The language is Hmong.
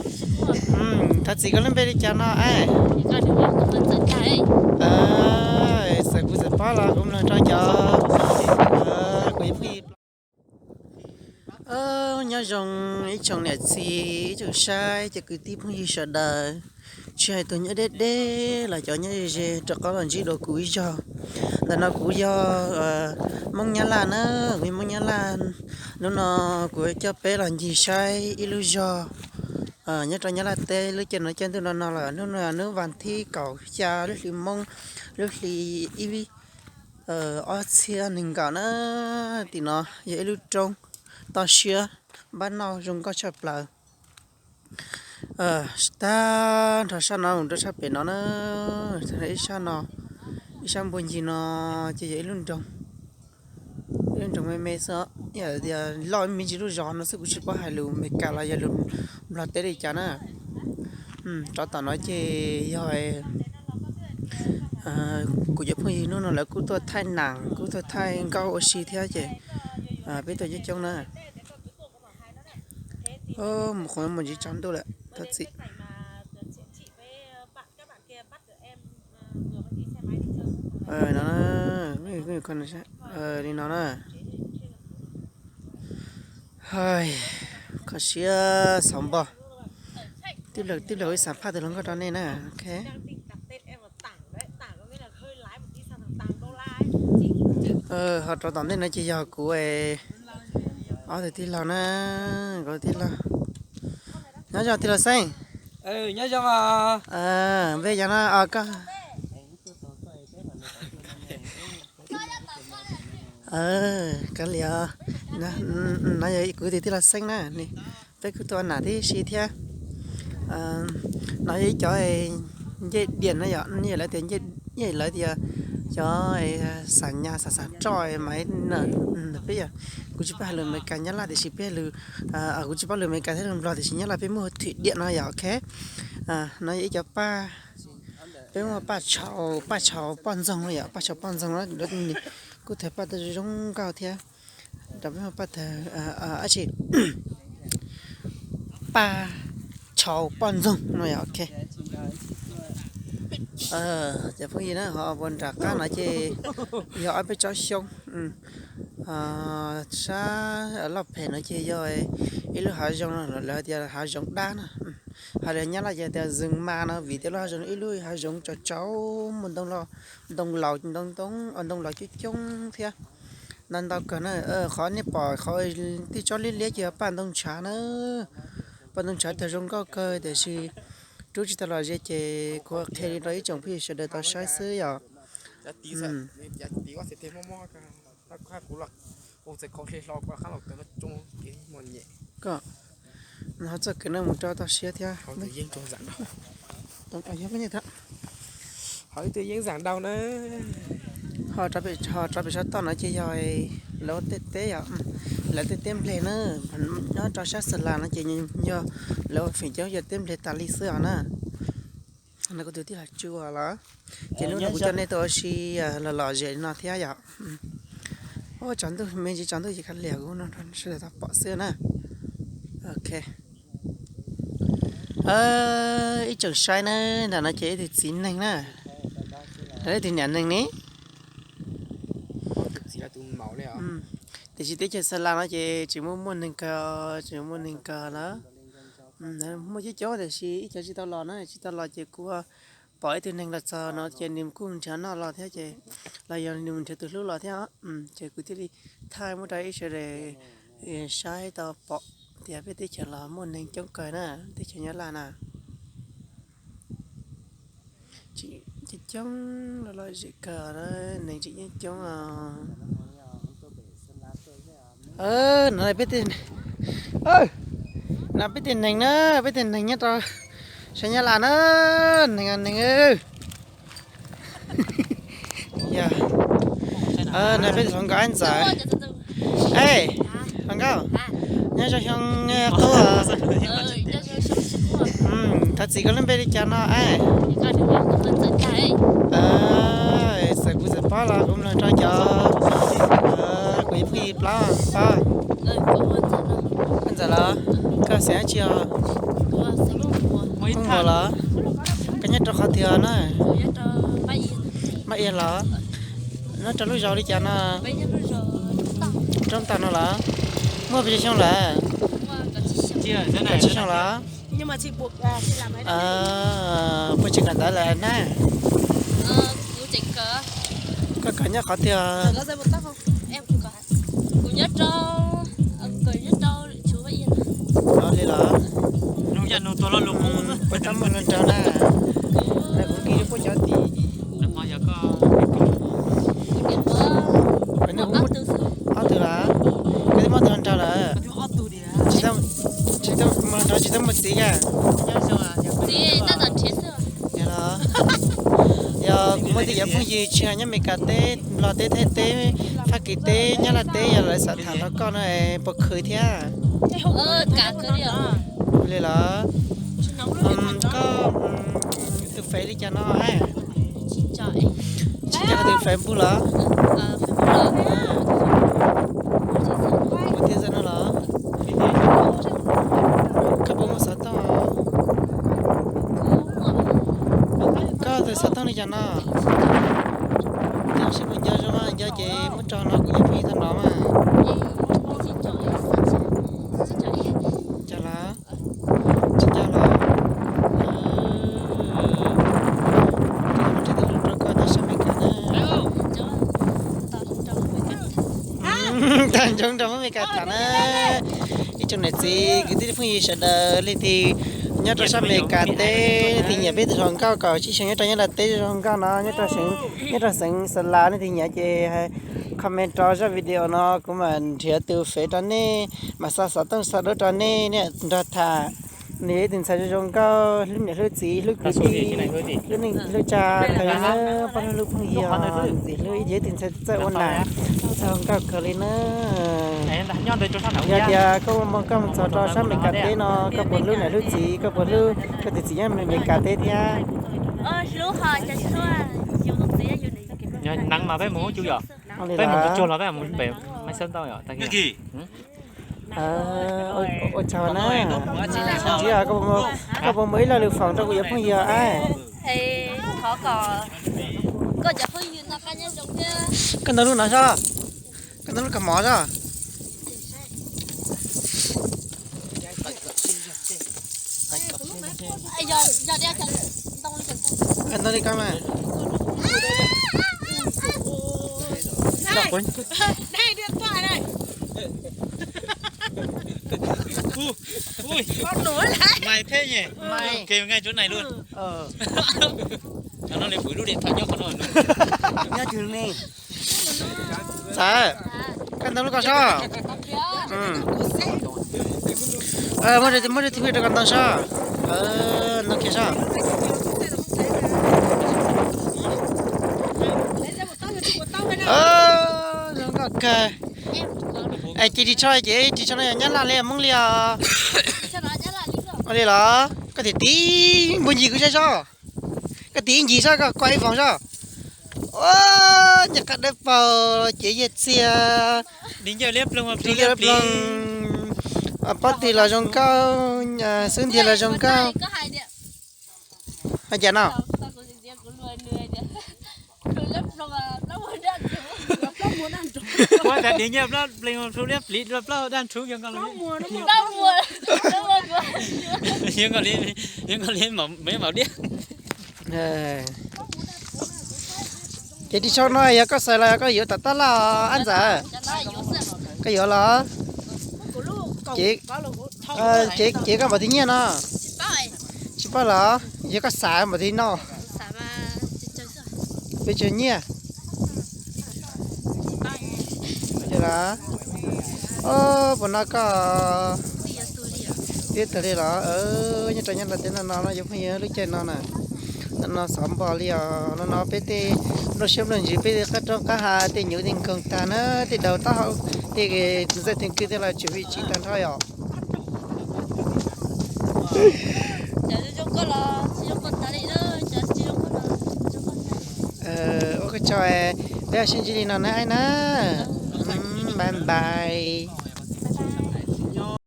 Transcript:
Thov txim, koj lub npe li cas no es? Txawm kuv txawm paub los kuv mloog rau cov kuv ib phooj ywg. Nyob zoo ib tsoom niam txiv, ib tsoom saib, cov kwv tij phooj ywg sawv daws, tsis hais tus nyob deb deb los cov nyob ze ze rov qab los ntsib dua kuv ib zaug. Ntawm no kuv yog Hmoob Nyab Laj na, kuv yog Hmoob Nyab Laj. Hnub no kuv coj peb los ncig saib ib lub zog nyob rau Nyab Laj teb. Lub caij no caij ntuj no no lawm, hnub no hnub vas thib kaum xya lub hli Hmoob, lub hli ib ob txhiab nees nkaum na. Tim no yog ib lub roob toj siab, npab noj zoo nkauj tshaj plaws. Tag nrho sab no mus rau sab pem no na, ib sab no, ib sab npua ncig no ces yog ib lub nroog, ib lub nroog me me xwb, tias loj me ntsis lub zos no xwb, kuv tsis paub hais lus Meskas los yog lus Nplog teb li cas na. Rov tom no ces yog kuv cov phooj ywg hnub no lawv kuj tuaj thaij nas, kuj tuaj thaij nkauj ua si thiab ces peb tuaj coob coob na. Mus qhov mus ntsis tsaus ntuj lawm, thov txim. No, li no na. Kho siab xauv npog. Tib pliag ib xav phaj tus hluas nkauj rau nej na. Ho rau tom ntej no ces yog kuv ob tug tij laug na, kuv tij laug. Nyob zoo tij laug Xeeb. Npej yog no koj. Koj li, no yog kuv tus tij laug Xeeb na, peb kuj tuaj nas tib si thiab. No yog ib cov ncej diam no yom, lawv tias, lawv tias cov xav nyas xav xav roj mas peb yog, kuv tsis paub hais lus Amelikas Nyab Laj tiam sis peb lus, kuv tsis paub lus Amelikas thiab lus Nplog tiam sis Nyab Laj peb muaj thwm diam no yom, ok. No yog ib cov paj, peb muaj paj tshau, paj tshau poj ntxoog no yom, paj tshau poj ntxoog no kuj tawg paj tawg zoo nkauj thiab. Rau peb muaj paj tawg, ab tsi, paj tshau poj ntxoog no yom, ok. Cov phooj ywg na, ho puas nram qab no ces yog ob peb tsob xyoob. Sab loj phem no ces yog ib lub hav zoov, lawv tias hav zoov dab na. Hais lus Nyab Laj ces tias rừng ma no vim tias lub hav zoov ib lub hav zoov tsaus tsaus, muaj ntoo laus, ntoo ntoo, ntoo laus coob coob thiab. Ntau ntau kawg na, qhov nej pom qhov tib tsob liab liab ces yog paj ntoo ntshav na. Paj ntoo ntshav tawg zoo nkauj kawg tiam sis rub tsis tau los ze ces kuv qhia li rau ib tsoom phooj ywg sawv daws tau saib xwb yom. Koj, no txoj kev no mus rau toj siab thiab. Ho rov pem sab toj no ces yog lawv tej teb yom, lawv tej teb nplej na. Nyob rau sab Xa Las no ces yog lawv feem coob yog teb nplej tas li xwb os na. No kuv tus tij laug Tsu los, ces hnub no kuv coj nej tuaj ua si los lom zem no thiab yom. Ua tsaus ntuj me ntsis tsaus ntuj ces kav liam kuv no sawv daws tau pom xwb na. Ok. Ib tsoom saib na, nram no ces ib tug txiv neeg na, ib tug niam neeg ne. Tiam sis teb chaws Xa Las no ces tsis muaj muaj neeg kawg, tsis muaj neeg kawg lawm. Muaj coob coob tiam sis ib cov tsis tau los na, tsis tau los ces kuv pom ib tug neeg los txog no ces nws kuj nrhiav noj los thiab ces, los yog nws nrhiav tus hlub los thiab, ces kuv thiaj li thaij muab rau ib sawv daws saib tau pom tias peb teb chaws los muaj neeg coob kawg na, teb chaws Nyab Laj na. Tseem coob coob los lom zem kawg, neeg tseem coob coob os. No peb tej, no peb tej neeg na, peb tej neeg nyob rau sab Nyab Laj na, neeg neeg. No peb tus hluas nkauj ntxawm. Hluas nkauj, nyob zoo xyoo qub. Thov txim, koj lub npe li cas no es? Txawm kuv txawm paub los kuv mloog rau cov kuv ib phooj ywg plaub paub. Koj ntxawm los? Koj xeem dab tsi os? Phooj Npuas los? Koj nyob rau qhov twg na? Mab Iab los? Nyob rau lub zos li cas no? Roob Tag no los? Muaj pes tsawg xyoo lawm? Kaum tsib xyoo los? Puas tseem kawm ntawv lawm na? Koj kawm nyob qhov twg? Li los? Puas tau muaj hluas nraug na? Kuv nkim puab cov tim. Ob tug los? Koj twb muaj hluas nraug lawm? Tsis tau muaj hluas nraug, tsis tau muaj txiv kag. Yog los? Yog kuv muaj tej cov phooj ywg tsis hais nyob Amelikas teb, Nplog teb, Thaib teb, Fab Kis teb, Nyab Laj teb, yog lawv xav tham nrog koj no puas khwv thiab? Li los? Koj tus fev li cas no? Tsis nco tus fev npug los? Ua tiag no los? Koj puas muaj xov tooj? Koj tus xov tooj li cas no? Tej sib puas nco zoo, nco ces muab tso no kuv yuav phooj ywg tau no mas. Cas los? Tsis nco los? Tag nrho rau Amelikas tham na. Ib tsoom niam txiv kwv tij phooj ywg sawv daws, leej twg nyob rau sab Amelikas teb, leej twg nyiam peb tus hluas nkauj kaum tsib xyoo nyob rau Nyab Laj teb zoo nkauj no, nyob rau xeev, nyob rau xeev Xa Las, leej twg nyiam ces comment rau zaj video no, kuv mam nrhiav tus fev rau nej, mam xa xov tooj xa duab rau nej, nej nrog tham. Nws yog ib tug ntxhais zoo zoo nkauj, hlub niam hlub txiv, hlub kwv tij, hlub neej hlub tsa kawg li na, pab hlub hlub phooj ywg, ntxim hlub, yog ib tug ntxhais txawj ua nam, ntxhais zoo nkauj kawg li na. Yog tias koj mus, koj mus txog rau sab Amelikas teb no, koj puas hlub niam hlub txiv, koj puas hlub koj tus txiv nyob Amelikas teb thiab? Neeb mas peb mus hub cub yom, peb mus tsuag los peb mus pem Maiv Xab Ntau yom. Ua tsaug na. Sib ntsib, koj puas muaj ib lo lus foom rau kuv cov phooj ywg? Koj ntawv lub no sob, koj ntawv lub kab mov sob. Ntoo li ko mas. Mai thiab nyem, ke nqaij cuab nais luaj. Nyob twg ne? Txawm, koj ntoo lub ko sob. Muab rau tus phooj ywg rau koj ntoo sob. Ntoo kiag sob. Zoo nkauj kawg. Es ces ris tsho ces ris tsho no yog Nyab Laj li Hmoob li os? Ua li los? Koj tim tim npug ncig kuv saib sob. Koj tim ib ncig sob, koj koj ib voog sob. Ua, nyias qab dawb paug, cev yiag txiag, ris liab ploog, pob tw los zoo nkauj, xub ntiag los zoo nkauj. Hais cas no? Ua cas ris nyiaj plaub pleeg, liab pliv plaub daj nrhuv, yuav nkaus li me maum diab. Ces ris tsho no yog koj xaws los yog koj yuav tom tab laj, ab ntxawm? Koj yuav los? Ces, ces koj npaum twg nyiaj no? Tsis paub los? Yog koj xav npaum twg no? Peb caug nyiaj. Os, puas no koj? Tiab tag li los? Nyob rau nyob rau teb no no, cov phooj ywg, lub caij no na, no no xov npog li os. No no peb tej nplooj siab nplooj ntsws, peb tej qab roob qab hav, tej nyuv tej nkoog tag na, tej daus taub hau, tej txawj theem kwj tej los tsum vij tsis tag nrho yom. Ua koj tsaug, peb sib ntsib li no na aib na. Bye bye.